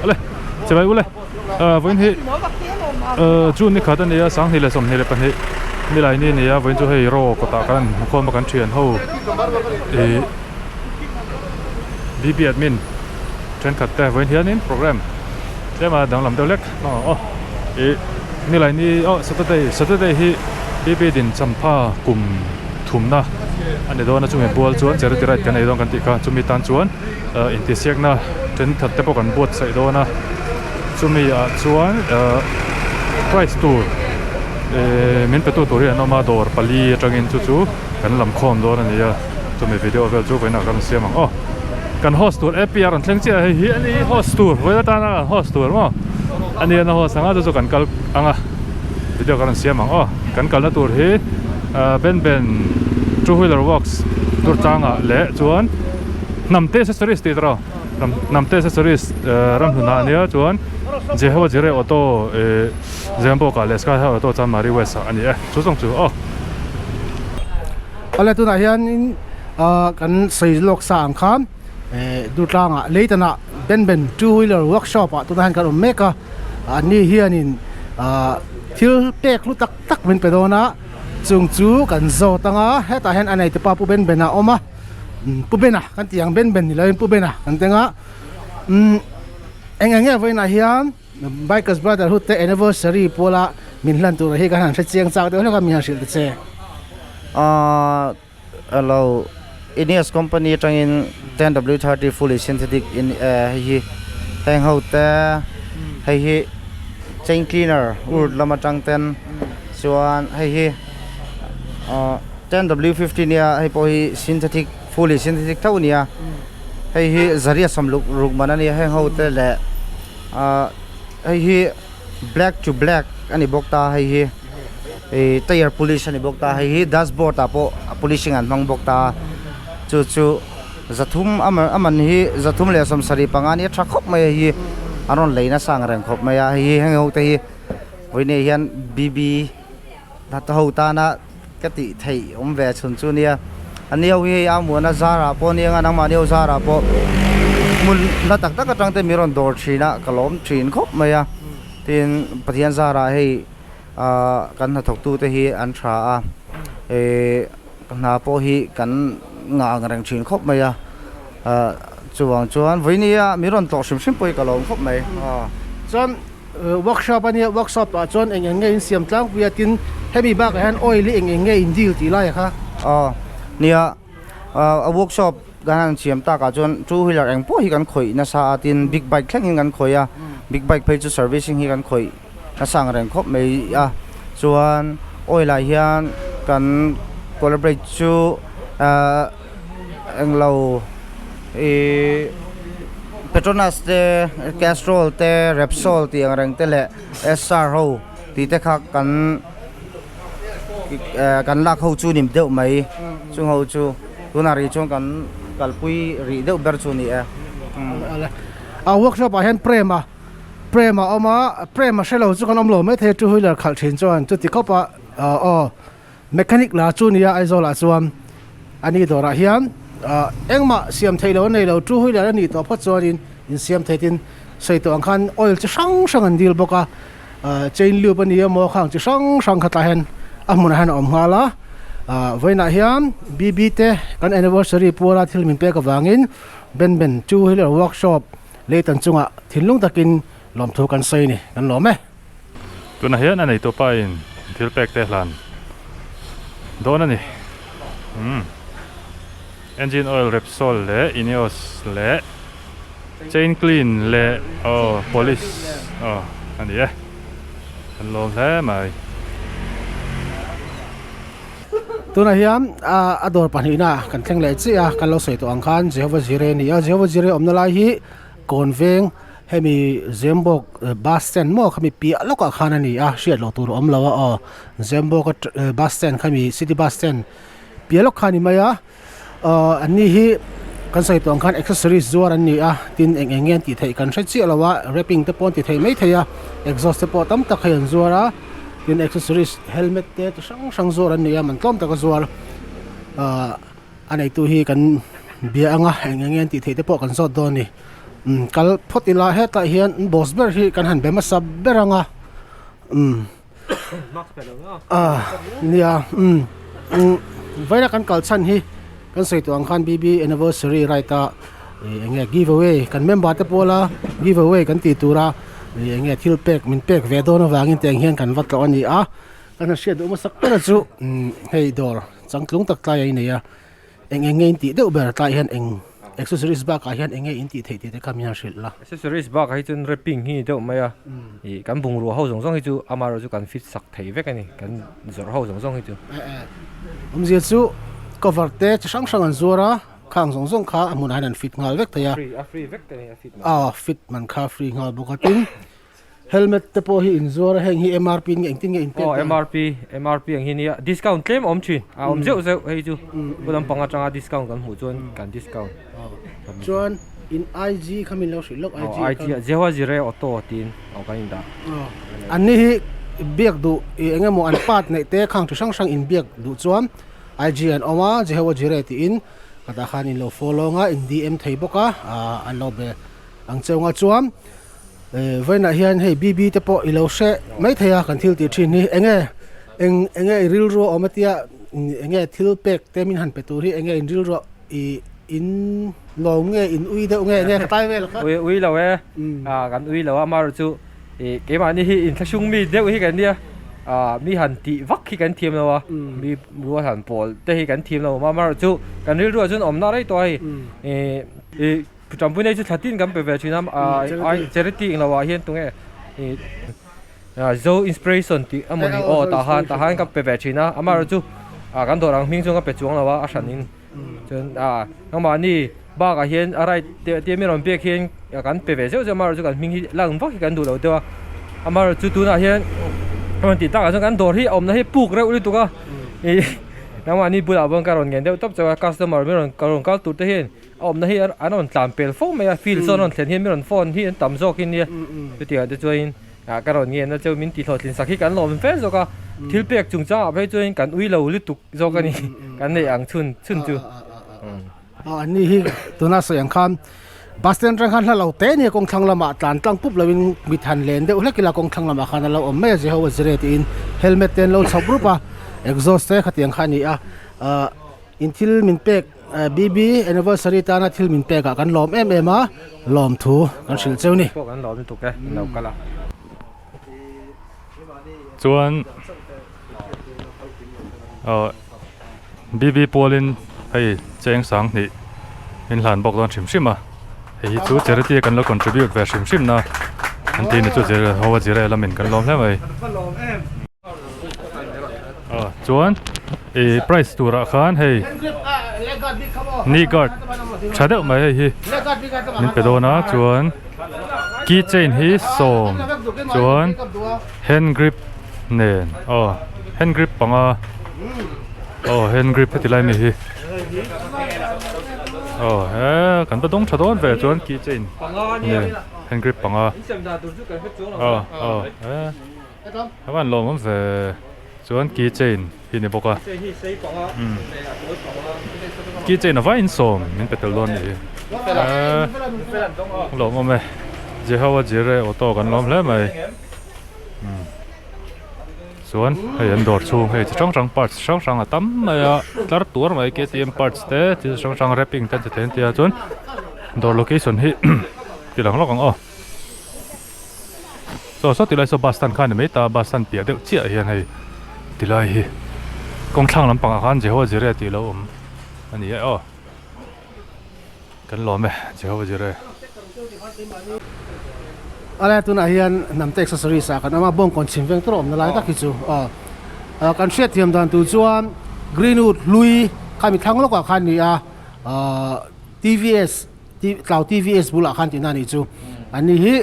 Ale chibai ule vawiin hi June ni khat a ni a 2022 nilai ni a ni a vawiin chu hei raw kawtah kan hmu khawm a kan thian ho ih B_B admin thenkhat te vawiin hianin program tlem a danglam deuh hlek aw ih nilai ni aw Saturday Saturday hi B_B din champha kum thumna a ni dawn a chumi bual chuan charity ride kan nei dawn kan tih kha chumi tan chuan ah intihsiakna thenkhat te pawh kan buatsaih dawn a chumi ah chuan ah prize tur eh min pe tu tur hi an awm a dawr pali atangin chu chu kan lam khawm dawn a ni a chumi video vel chu vawiinah kan siam ang aw kan host tur A_P a rawn thleng chiah a hei hi a ni host tur vawiin atana kan host tur maw a ni a host ang a chu chu kan kal ang a video kan rawn siam ang aw kan kalna tur hi ah ben ben two wheeler works tur tlangah leh chuan hnam te accessories tih tawh hnam te accessories ramhlun ah ania chuan Jehovah Jireh auto eh Zembawk ah leh Sky High auto Chanmari west ah a ni e chu zawng chu aw. Awle tunah hianin ah kan sawi lawk sa ang khan eh Durtlangah Leitanah Ben Ben two wheeler workshop ah tunah hian kan awm mek a anni hianin ah thil pek hlu tak tak min pe dawn a chung chu kan zawt ang a hetah hian a neitupa Pu Ben Ben a awm a Pu Bena kan tih ang Ben Ben ni loin Pu Bena kan teng a umm eng eng nge vawiinah hian. Bikers Brotherhood te anniversary pawla min hlan tur hi kan han hre chiang chak deuh hlek a mi han hrilh ta che. Ahh alo Ineos company atangin 10W30 fully synthetic in hei hi heng ho te hei hi chain cleaner ur lam atang ten chuan hei hi ahh 10W50 nia hei pawh hi synthetic fully synthetic tho ania hei hi zaria sawmluk ruk man ania heng ho te leh. Ahh hei hi black to black a ni bawk ta hei hi ih tyre polish a ni bawk ta hei hi dashboard ah pawh a polishing an hmang bawk ta chu chu zathum a a man hi zathum leh sawmsarih panga nia tha khawp mai hei hi an rawn lei nasa ang reng khawp mai a hei hi heng ho te hi vawiin hian B_B ho tana ka tih theih awm ve chhun chu nia ani ho hi hei a muana zarah pawh nia nangmahni ho zarah pawh hmun hla tak tak atang te min rawn dawr thin a ka lawm thin khawp mai a tin Pathian zarah hei ahh kan hnathawk tu te hi an tha a ihh hna pawh hi kan ngah ang reng thin khawp mai a ahh chuvang chuan vawinia min rawn tlawh hrim hrim pawh hi ka lawm khawp mai aw. Chuan Workshop a nia, workshop ah chuan eng eng nge in siam tlangpui a tin hemi bakah hian oil hi eng eng nge in deal tih lai a kha? Aw nia, a workshop kan han siam takah chuan two wheeler eng pawh hi kan khawih nasa a tin big bike thleng in kan khawih a, big bike phei chu servicing hi kan khawih nasa ang reng khawp mai a, chuan oil ah hian kan collaborate chu ahh englo ih. Petronas te, Castrol te, Repsol tih ang reng te leh Essar ho tih te kha kan kan lak ho chu ni deuh mai chung ho chu tunah rih chuan kan kalpui rih deuh ber chu a ni e. A workshop ah hian Prem a Prem a awm a Prem a hrelo chu kan awm lo maithei two wheeler khalh thin chuan chuti khawp a aw Mechanic la chu nia Aizawl ah chuan a ni dawrah hian engmah siam theih loh a nei lo, two wheeler a nih tawh phawt chuanin insiam thei tin sawi tawh ang khan oil chi hrang hrang an dil bawk a, chain lube a ni emaw khang chi hrang hrang kha tlai hian a hmunah hian a awm nghal a, vawiinah hian B_B te kan anniversary puala thil min pek avangin Ben Ben two wheeler workshop Leitan chungah thinlung takin lawmthu kan sawi a ni, kan lawm e. Tunah hian a neitu pa in thil pek te hlan dawn a ni. Umm engine oil Repsol leh Ineos leh chain clean leh aw polish aw a ni e. Kan lawm hle mai. Tunah hian a dawr pahnihna kan thleng leh chiah a, kan lo sawi tawh ang khan Jehovah Jireh a ni a, Jehovah Jireh awmna lai hi Kawn veng hemi Zembawk bus stand maw khami piah lawkah khan a ni a hriat loh tur a awm lo a aw Zembawk a bus stand khami city bus stand piah lawk kha a ni mai a ahh an ni hi kan sawi tawh ang khan accessories zuar an ni a tin eng eng nge an tih theih kan hre chiah lo a wrapping te pawh an ti thei maithei a exhaust te pawh tam tak hei an zuar a tin accessories helmet te chi hrang hrang zuar an ni a man tlawm taka zuar ahh a neitu hi kan. bia anga eng eng nge an tih theih te pawh kan zawt dawn a ni umm kal phawt ila hetah hian boss ber hi kan han be hmasa ber anga umm ah nia umm umm vawiina kan kal chhan hi kan sawi tawh ang khan bb anniversary ride a ih eng nge give away kan member te pawla give away kan tih tura ih eng nge thil pek min pek ve dawn avangin tiang hian kan va tlawh a ni a kan han hriat duh hmasak ber chu umm hei dawr changtlung tak tlai a inei a. Eng eng nge in tih deuh ber tlai hian eng accessories bakah hian eng nge in tih theih tih te kha min han hrilh la. Accessories bakah hi chuan wrapping hi ni deuh mai a, ih kan bungrua ho zawng zawng hi chu amaherawh chu kan fit sak thei vek a ni, kan zawrh ho zawng zawng hi chu. Awmzia chu cover te chi hrang hrang an zuar a, khang zawng zawng kha a hmunah hian an fit nghal vek thei a. A free vek te a ni a fit man. Aw fit man kha free nghal bawk a tin. Helmet te pawh hi inzuar a heng hi MRP nge engtin nge inpek dan? Aw MRP, MRP ang hi nia discount tlem a awm thin a awm zeuh zeuh hei chu pu lampang atanga discount kan hmuh chuan kan discount. Chuan in IG kha min lo hrilh lawk IG kha. IG ah Jehovah Jireh Auto tiin aw kan indah. An ni hi biak duh ih eng emaw an part neih te khang chi hrang hrang in biak duh chuan IG an awm a Jehovah Jireh tiin ka tah khan in lo follow anga in DM thei bawk a an lo be ang cheu nga chuan. Vawiinah hian hei BB te pawh i lo hre mai thei a kan thil tih thin hi enge eng enge i rilru a awm a tia enge thil pek te min han pe tur hi enge in rilru i in lawm nge in ui deuh nge enge ka tlai vel kha. Ui ui lo e a kan ui lo a amaherawh chu ih keimahni hi inthlahrung mi deuh hi kan nia a mi han tih vak hi kan thiam lo a mi rual han pawl te hi kan thiam lo amaherawh chu kan rilru ah chuan awmna rei tawh a hei ih ih Ṭampui nei chu thla tin kan pe ve ṭhin a, charity englo ah hian tunge Zo Inspiration tih a mawni aw tah khan tah khan ka pe ve ṭhin a, amaherawh chu kan dawr ang hming chuan ka pe chuang lo a, a hran in chuan nangmahni bakah hian a right te tia mi rawn biak hian kan pe ve zeuh zeuh amaherawh chu kan hming hi lan vak hi kan duh lo deuh a, amaherawh chu tunah hian a rawn tih takah chuan kan dawr hi a awmna hi puk reuh lutuk a, nangmahni bulah pawh ka rawn ngen deuh tawp chauh a, customer mi rawn kal tur te hian. A awmna hi an rawn tlan pel fo mai a, field sawn a rawn thlen hian mi rawn phone hi an tam zawk hi nia. Chutiang te chuanin ah ka rawn ngen a cheu min ti hlawhtlin sak hi kan lawm fe zawk a, thil pek chungchangah phei chuanin kan ui lo lutuk zawk a ni, kan neih ang chhun chhun chu. Aw an ni hi tuna sawi ang khan bus stand atang khan hla lo te nia kawng thlang lamah tlan tlang pup lovin mit han len deuh hlek ila kawng thlang lamah khan a lo awm mai a Jehovah Jireh tiin helmet te an lo chhawp rup a, exhaust te khatiang kha a ni a, ah. In thil min pek BB anniversary tana thil min pek ah kan lawm em em a, lawm thu kan hrilh cheu ni. Pawh kan lawm lutuk e, in lo kal a. Chuan aw BB pualin hei cheng sang hnih in hlan bawk dawn hrim hrim a, hei hi chu charity a kan lo contribute ve hrim hrim na an tih ni chu Jehovah Jireh lamin kan lawm hle mai. Aw chuan ih price turah khan hei knee guard tha deuh mai hei hi min pe dawn a chuan key chain hi sawm chuan hand grip nen aw hand grip panga aw hand grip heti lai mi hi aw he kan va dawng tha dawn ve chuan key chain nen hand grip panga aw aw he. A van lawm awm ve chuan key chain hi ni bawk a key chain a vaiin sawm min pe tel dawn a nih hi eee lawm awm e Jehovah Jireh auto kan lawm hle mai chuan hei an dawr chhung hei chi hrang hrang parts hrang hrang a tam mai a tlar tuar mai KTM parts te thil hrang hrang wrapping te an ti thei an tia chuan dawr location hi ti lang lawk ang aw. Saw saw tilai saw bus stand kha a ni mai ta bus stand piah deuh chiah hian hei tilai hi kawng thlang lampangah khan Jehovah Jireh tih a lo awm a ni e aw kan lawm e Jehovah Jireh. Alai tunah hian hnam te accessories ah kan awm a bawngkawn chhim veng tur a awmna lai tak hi chu aw kan hriatthiam dan tur chuan Greenwood hlui khami thlang lawkah khan a ni a TVS. Tlau TVS bulah khan tihna a nih chu. An ni hi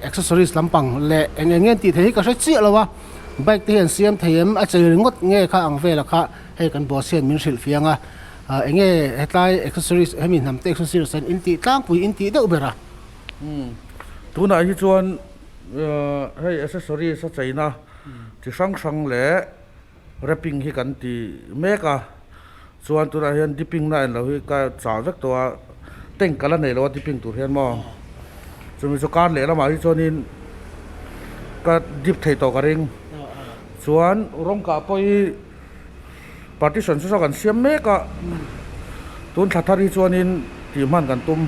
accessories lampang leh eng eng nge an tih theih hi ka hre chiah lo a, bike te hi an siam thei em, a chei ringawt nge kha ang vela kha hei kan boss hian min hrilh fiang a, eng nge hetlai accessories hemi hnam te accessories an intih tlangpui intih deuh ber a. Tunah hi chuan hei accessories a cheina chi hrang hrang leh wrapping hi kan ti mek a. Chuan tunah hian dipping na en lo hi ka chah vek tawh a, tank ka la nei lo a dipping tur hian maw. Chumi chu kar leh lamah hi chuanin ka dip thei tawh ka ring. Chuan rawng kah pawh hi partition chu saw kan siam mek a, tun thla thar hi chuanin tih hman kan tum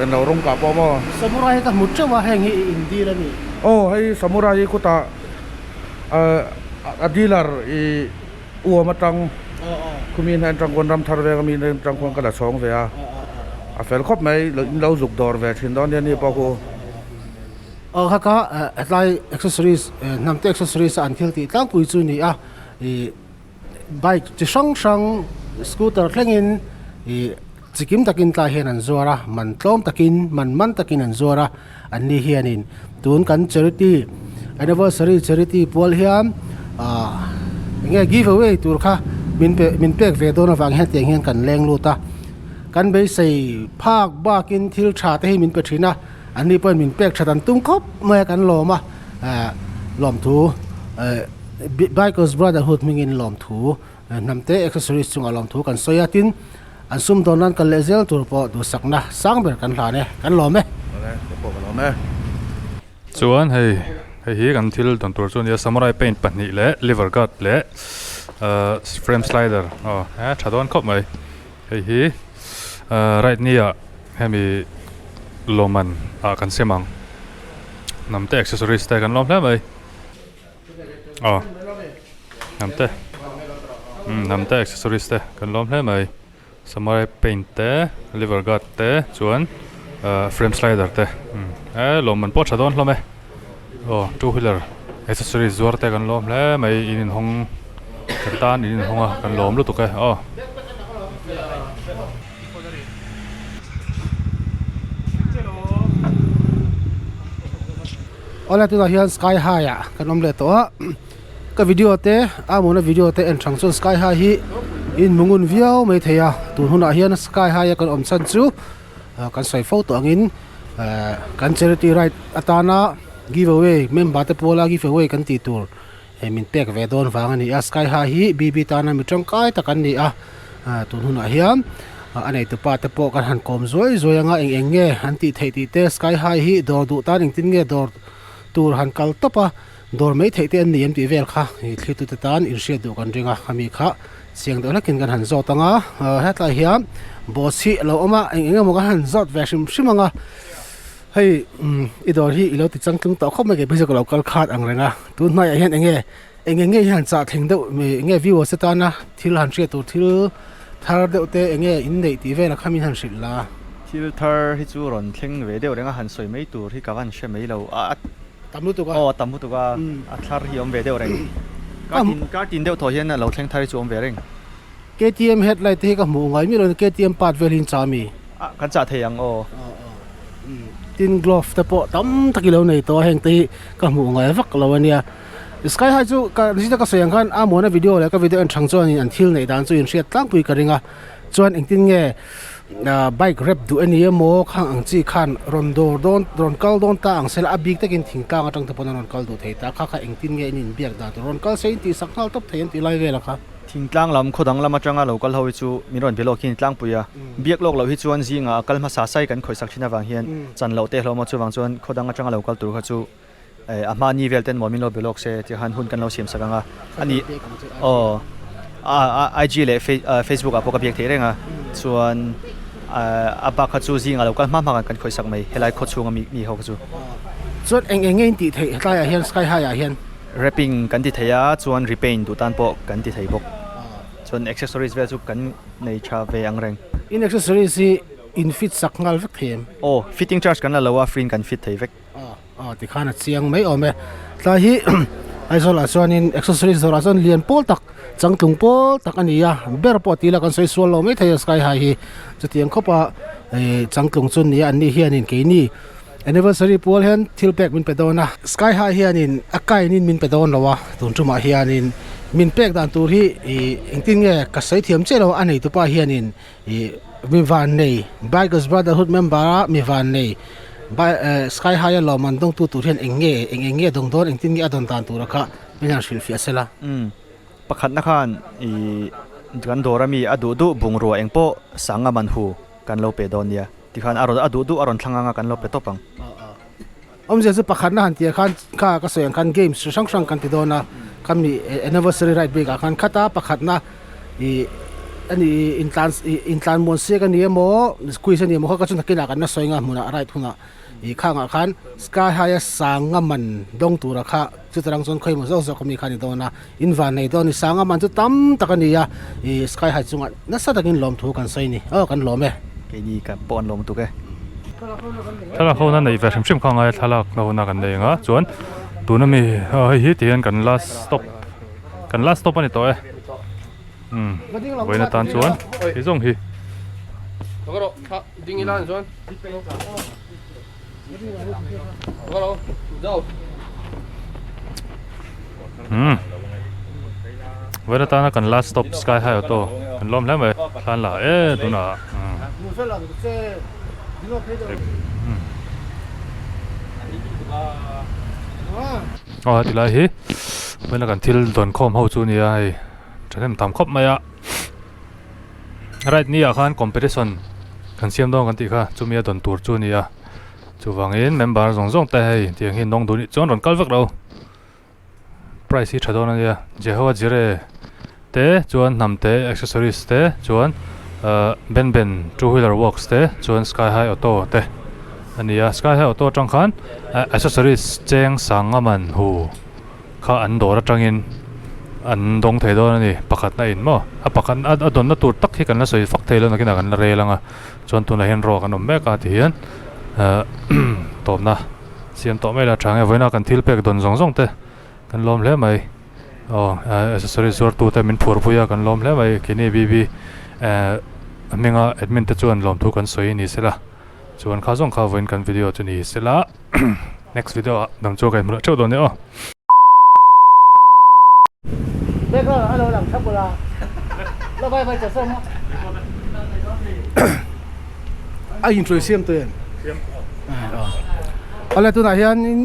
en lo rawng kah pawh maw. Samurai hi ka hmu teuh a, heng hi i in deal a ni. Aw hei samurai hi khutah a dealer ih. Uam atang khumi hnen atang khuan ram thar veng ami hnen atang khuan ka la chhawng ve a, a fel khawp mai in lo zuk dawr ve thin dawn nia ni pawh khu. Aw kha kha hetlai accessories hnam te accessories a an thil tih tlangpui chu ni a, ih bike chi hrang hrang scooter thlengin ih chikim takin tlai hian an zuar a, man tlawm takin man man takin an zuar a, an ni hianin tun kan charity anniversary charity pual hian ah enge give away tur kha min pe min pek ve dawn avang hian tiang hian kan leng lut a kan beisei phak bakin thil tha te hi min pe thin a an ni pawhin min pek that an tum khawp mai a kan lawm a ah lawmthu eh bikers brotherhood hmingin lawmthu hnam te accessories chungah lawmthu kan sawi a tin. An sum dawn nan kal leh zel tur pawh duhsakna sang ber kan hlan e, kan lawm e. Awle, ka pawh ka lawm e. Chuan hei, hei hi kan thil dawn tur chu a nia, Samurai paint pahnih leh liver guard leh ahh frame slider aw he tha dawn khawp mai. Hei hi ahh right ni ah hemi lawmman ah kan sem ang. Hnam te accessories te kan lawm hle mai. Aw hnam te umm hnam te accessories te kan lawm hle mai samurai paint te liver guard te chuan ahh frame slider te umm he lawmman pawh a tha dawn hlawm e aw two wheeler accessories zuar te kan lawm hle mai in inhawng kan tan in inhawng a kan lawm lutuk e aw. Awle tunah hian sky high ah kan awm leh tawh a ka video te a mawna video te en thang chuan sky high hi in hmu ngun viau mai thei a tun hunah hian sky high a kan awm chhan chu kan sawi fo tawh angin ehh kan charity ride atana give away member te pawla give away kan tih tur hei min pek ve dawn vang a ni a sky high hi bb tana mi tangkai tak an ni a tun hunah hian a nei tupa te pawh kan han kawm zuai zuai anga eng eng nge an tih theih tih te sky high hi dawr duh tan engtin nge dawr tur han kal tawp a dawr mai theih te an ni em tih vel kha ih thlir tute tan inhriat duh kan ring a khami kha chiang deuh hlekin kan han zawt anga hetlai hian boss hi a lo awm a eng eng emaw kan han zawt ve hrim hrim anga. Hei i dawr hi ilo ti changtlung tawh khawp mai kei phei chu ka lo kal khat ang reng a tun hnuaiah hian enge eng eng nge hi han chah thleng deuh enge viewers te tana thil han hriat tur thil thar deuh te enge in neih tih velah kha min han hrilh la. Thil thar hi chu rawn thleng ve deuh reng a han sawi mai tur hi ka van hre mai lo a a tam lutuk a aw a tam lutuk a a thlar hi a awm ve deuh reng kar tin kar tin deuh thaw hian a lo thleng thar hi chu a awm ve reng. KTM headlight te hi ka hmuh ngai miah lo a KTM part vel hi an chah ami? Ah kan chah thei ang aw. Tin glove te pawh tam tak i lo nei tawh a heng te hi ka hmuh ngai vak lo a nia. Sky high chu ka zita ka sawi ang khan a muana video leh ka video en thang chuan an thil neih dan chu in hriat tlangpui ka ring a chuan engtin nge bike rep duh a ni emaw khang ang chi khan rawn dawr dawn rawn kal dawn ta ang sela a bik takin thingtlang atang te pawn an rawn kal duh thei ta kha kha engtin nge in inbiak dan tur rawn kal se in tihsak nghal tawp thei an tih lai vel a kha. Thingtlang lam khaw dang lam atanga lo kal ho hi chu min rawn be lawk hi tlangpui a, biak lawk loh hi chuan zingah a kal hmasa sai kan khawihsak thin avang hian chan loh teh hlawm a, chuvang chuan khaw dang atanga lo kal tur kha chu a hma ni vel ten maw min lo be lawk se tih khan hun kan lo siam sak ang a, ani aw IG leh Facebook ah pawh ka biak theih reng a, chuan a bak kha chu zingah lo kal hma hma kan khawihsak mai helai khaw chhunga mi ho kha chu. Chuan eng eng nge in tih theih hetlaiah hian sky high ah hian? Wrapping kan ti thei a, chuan repaint duh tan pawh kan ti thei bawk. Chuan accessories vel chu kan nei tha ve ang reng. In accessories hi in fit sak nghal vek thei em? Aw, fitting charge kan la lo a, free in kan fit thei vek. Aw, aw tikhan a chiang mai awm e. Tlai hi Aizawl ah chuanin accessories zawrah chuan lian pawl tak, changtlung pawl tak a ni a, ber pawh tila kan sawi sual lo mai thei a sky high hi. Chutiang khawpa changtlung chu nia an nih hianin keini. Anniversary pual hian thil pek min pe dawn a, Sky High hianin a kainin min pe dawn lo a, tun tumah hianin min pek dan tur hi ih engtin nge ka sawi thiam chiah lo a neitupa hianin ih mi van nei Bikers Brotherhood member a mi van nei Sky High a lawm an dawngtu tur hian eng nge eng eng nge a dawng dawn engtin nge a dawn dan tura kha min han hrilhfiah sela. Umm pakhatna khan ih. kan dawr ami a duh duh bungrua eng pawh sanga man hu kan lo pe dawn nia tikhan a rawn a duh duh a rawn thlang anga kan lo pe tawp ang. Awmzia chu pakhatna han tih ah khan kha ka sawi ang khan games chi hrang hrang kan ti dawn a khami anniversary ride bik ah khan khata pakhatna ih ani intlan ih intlan muan siak ani emaw quiz ani emaw kha ka chu nakinah kan la sawi anga hmunah ride hunah ih khangah khan sky high a sanga man dawng tura kha chutarang chuan khawi emaw zawk zawk ami kha ani dawn a in van nei dawn a ni sanga man chu tam tak ani a ih sky high chungah nasa takin lawmthu kan sawi a ni aw kan lawm e. Keini ka pawh an lawm tuk e. Thlalak ho na neih ve hrim hrim kha ngai a thlalak na hun a kan nei ang a chuan tuna mi hei hi tihian kan last stop kan last stop a ni tawh e umm vawiin atan chuan hei zawng hi. Umm vawiin atana kan last stop sky high auto kan lawm hle mai thlan la e tunah umm. Aw heti lai hi vawiin a kan thil dawn khawm ho chu a ni a hei thahnem tam khawp mai a right ni ah khan competition kan siam dawn kan tih kha chumi a dawn tur chu a ni a chuvangin member zawng zawng te hei tiang hi an dawng duh nih chuan rawn kal vek lo. Price hi tha dawn a nia Jehovah Jireh te chuan hnam te accessories te chuan ahh Ben Ben two wheeler works te chuan sky high auto te a ni a sky high auto atang khan ah accessories cheng sanga man hu kha an dawr atangin an dawng thei dawn a ni pakhat na in maw a pakhat a dawnna tur tak hi kan la sawi fak thei lo nakinah kan la rel ang a chuan tunah hian ruak an awm mek a tihian ahh tawpna. Siam tawh mai la tha nge vawiina kan thil pek dawn zawng zawng te kan lawm hle mai aw accessories zuar tu te min phur pui a kan lawm hle mai keini bb eh hminga admin te chuan lawmthu kan sawi ni sela chuan kha zawng kha vawiin kan video chu ni sela next video ah dang chu ka inhmu leh theuh dawn nia aw. A intro siam tawh em? Awle tunah hianin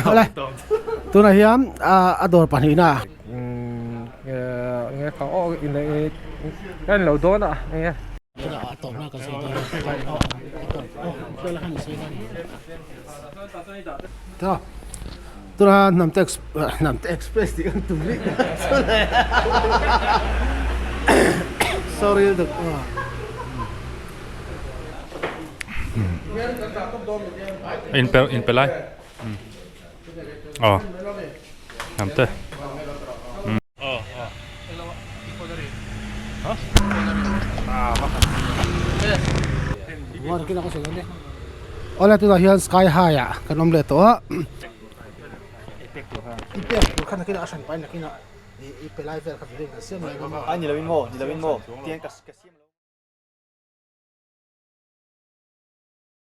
Awle tunah hian a dawr pahnihna Tuna hnam te hnam te express tih kan tum rih sorry lutuk in pe in pe lai aw hnam te. Awle tunah hian sky high ah kan awm leh tawh a i pek tur kha nakinah a hran pahin nakinah i pe lai vel kha video in kan siam mai ang a ni lo in maw ni lo in maw tiang ka siam lo.